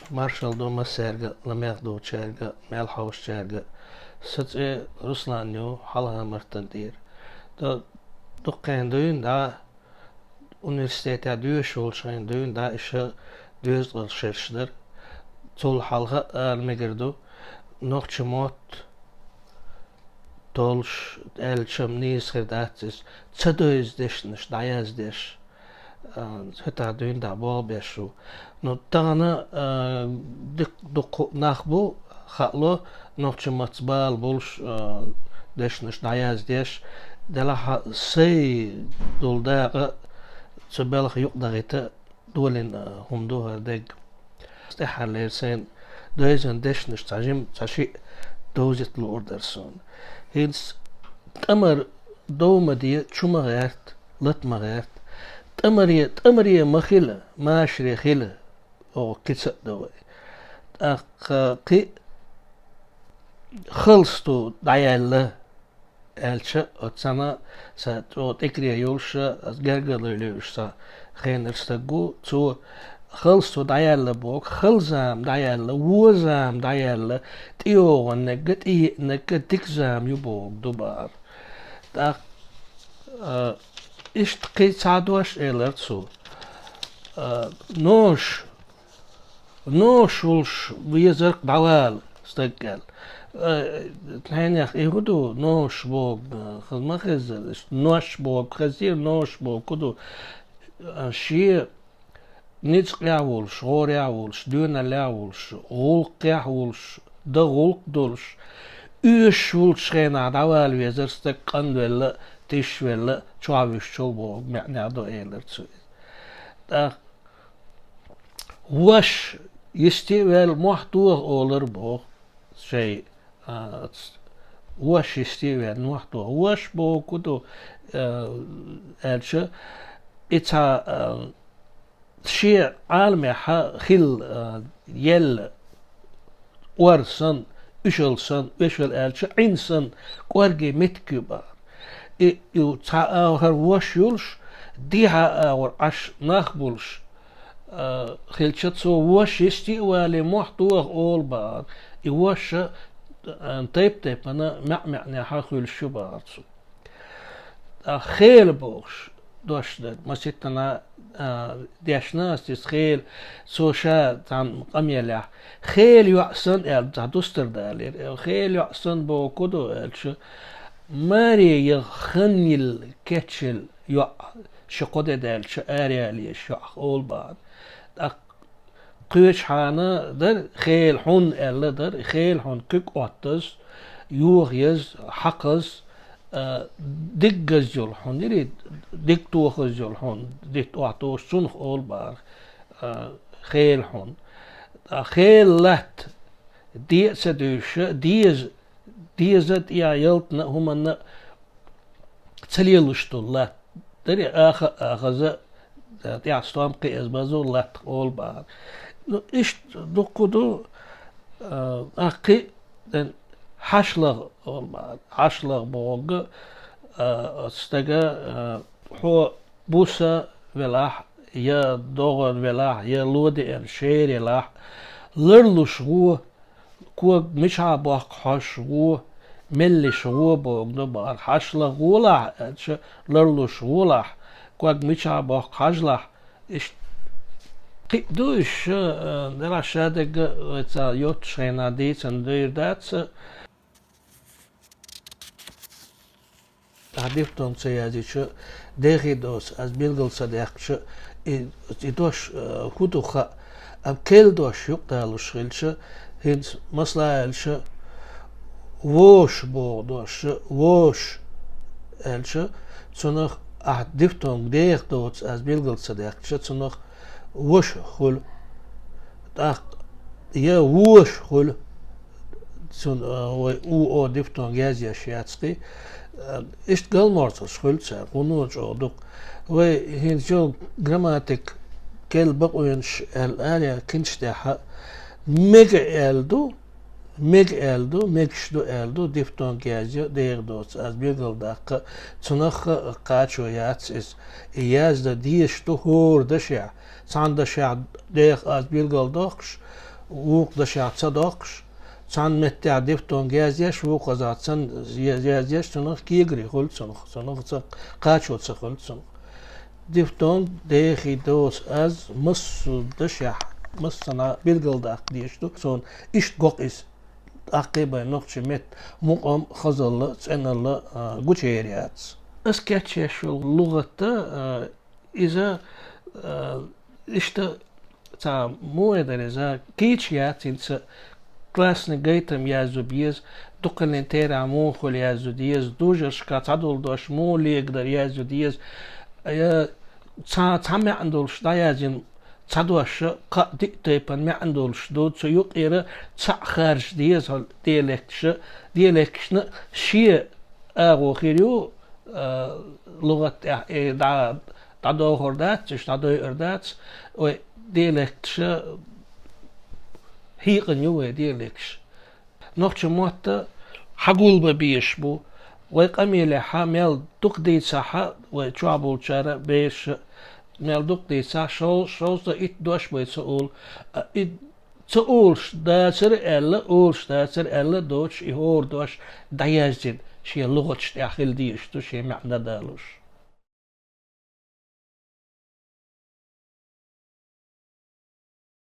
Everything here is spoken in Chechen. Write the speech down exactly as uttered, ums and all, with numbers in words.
Маршал ду массаьрга, ламех долчаьрга, мел хьовсачаьрга. Са цӀе Руслан ю, Хьалха-Мартан тӀера. Ду-, дуккхен дуьйна дӀа университетехь доьшуш волчу хенахь дуьйна дӀа иша доьзткъа шераш дара. Цул хьалха а ала мегар ду, нохчийн мотт толлуш аьлча-м нийса хир дац иза, ца девза дешнаш дӀаяздеш, а, хӀетахь дуьйна дӀа болх беш ву. Ну, тахана, а, дик-, дуккха нах бу, хаало, нохчийн маттаца бала болуш, а, дешнаш дӀаяздеш, делахь а сайн долу дакъа цу белхан юкъадахийта долийна, а, хӀума ду хӀара дерг. ТӀаьххьарлера сайна девзина дешнаш цхьа жима, цхьа шиъ довзийта луур дара суна. ХӀинца тӀамар дов ма де, чу ма гӀерта, лата ма гӀерта. ТӀамаре, тӀамаре ма хила, машаре хила, оха кица а дан вай. ТӀаккха кхин а халсто дӀаяьлла, аьлча, оццана сан чӀогӀа тӀекаре йолуш, аса гергарло лоьуш сан хенара стаг ву, цо халсто дӀаяьлла боху, хала зама дӀаяьлла, вон зама дӀаяьлла, тӀейогӀунарг а, тӀееанарг а дика зама ю бохург ду бахара. ТӀаккха, а, иштта кхин цхьа дош элира цо. А, ноша Ноша волуш везарг дӀавала, стаг аьлла. Э, тхьенех и хӀун ду, ноша боху, хаза ма хезара, ноша боху, хазера ноша боху хӀун ду? Э, шен ницкъехь волуш, гӀорехь волуш, доьналлехь волуш, гӀуллакхехь волуш, дан гӀуллакх долуш, оьшуш волчу хенахь дӀавала везара стаг къанвелла, тишвелла, чохь вуьшучул боху маьӀнехь ду элира цо иза. ТӀаккха Воша йисте а ваьлла мохь тоха олура боху шайн, а, ц-, воша йисте а ваьлла мохь тоха. Воша боху хӀун ду, а, аьлча, и цхьа, а, шен Ӏаламехь хилла, а, елла ор санна, уьшалла санна, уьшалла аьлча, Ӏин санна, кӀорге меттиг ю бахара. И, и цхьа агӀор воша йолуш, дехьа агӀор Ӏаш нах болуш, а, хилча, цо воша йисте а вале, мохь тоха олу бахара. И воша, а, тайп-тайпана маьӀ-маьӀнехь хуьлуш ю бахара цо. ТӀаккха хела бохуш дош дара. Маситтана, а, дешна аса иза хела, цо ша цхьана къамелехь. Хела йоӀ санна аьлла, цхьа дустар далийра. Хела йоӀ санна боху хӀун ду аьлча, маре яха хан йилла, кечйилла йоӀ, ши-кхо де даьлча, араяла езаш йоӀах олу бахара. ТӀаккха кхечахьана дара, хела хьун аьлла дара, хела хьун куьг Ӏоттаза, йоха еза, хьакхаза, а, диггаза йолу хьун, йири диг тохаза йолу хьун, дитт охьатохуш, цунах олу бахара, а, хела хьун. Ткъа хела латта, де а ца дуьйша, деза, деза тӀехь ялтана а, хӀуманна а ца лелуш долу латта. Даре аха а ахаза, тӀехь стом кхиаза базо латтах олу бахара. Ну, иштта дуккха ду, а, ахкхи, хьашлах олу бахара. Хьашлах бохург, а, оцу стага, а, хьо буса велахь, я догӀан велахь, я ло деана шера елахь, ларлуш гӀо, ког мичахь боккху хьожуш гӀо, меллиш гӀо бохург ду бахара. Хьашлах гӀолахь аьлча, ларлуш гӀолахь, ког мичахь боккху хьажалахь, иштта кхин а ду уьш, а, делахь шадерг а вай цхьа йоццуш хенахь дийцина дуьйр дац. Ахь дифтонг ца язйича, дехий доца аса билгал ца даьккхича, и, и дош, э, хӀун ду хаьа. Амма керла дош юкъадалуш хилча, хӀинца масала аьлча, воша боху дош, воша аьлча, цунах ахь дифтонг дехий доца аса билгал ца даьккхича, цунах воша хуьлу. ТӀаккха я воша хуьлу. Цунна, а, вай у о дифтонг язъеш яц кхин. А, иштта галморцалш хуьлу цара, гӀуно чӀогӀа дукха. Вай хӀинца йолу грамматика керла бакъонаш аьлла ара яьлла книгаш тӀехь мега аьлла ду, мега аьлла ду, мегаш ду аьлла ду, дифтонг язъя, дехий доца аса билгал даккха, цунах а кхачо яц иза. И яздан дезаш ду хӀора дашехь, цхьана дашехь дехий аса билгал доккхуш, Вукху дашехь ца доккхуш, цхьана меттехь дифтонг яздеш, вукхузахь цхьана яздеш, цунах кегари хуьлу цунах, цунах ца кхачо ца хуьлу цунах. Дифтонг дехий доцу аз массо дашехь, массанхьа билгалдаккха дезаш ду, суна иштта го-кх иза. ТӀаккха бен нохчийн меттан мукъам, хазалла, цӀеналла, а, гучуер яц. Ас кечъеш йолу лугӀат, а, иза, а, иштта цхьа муха дара иза, кийча яц хӀинца, классный гайтам язъю беза, дукхаллин терахь муха хуьлу язъю деза, дужаршка цхьадолу дош муха легадар язъю деза. Я цхьа, цхьа маьӀна долуш дӀаяздина, цхьа дош а кхаа-диъ тайпана маьӀна долуш ду, цу юкъера цхьаъ харжа деза хьо диалекташа, диалекташна шен агӀо хир ю, а, лугӀат тӀехь, э, дӀа, дӀадохур дац, уьш дӀадойур дац, вай диалекташа хьийкъина ю вай диалекташ. Нохчийн мотт хьагулбан безаш бу. Вай къамелехь мел дукха дийцахь, вай чохь болчара, бераша мел дукха дийцахь, шов-, шовзткъа итт дош бай ца олу. А, и ца олуш дацара аьлла, олуш дацара аьлла доцуш, и хӀора дош дӀаяздина, шен лугӀаташ тӀехь хила дезаш ду, шен маьӀна далуш.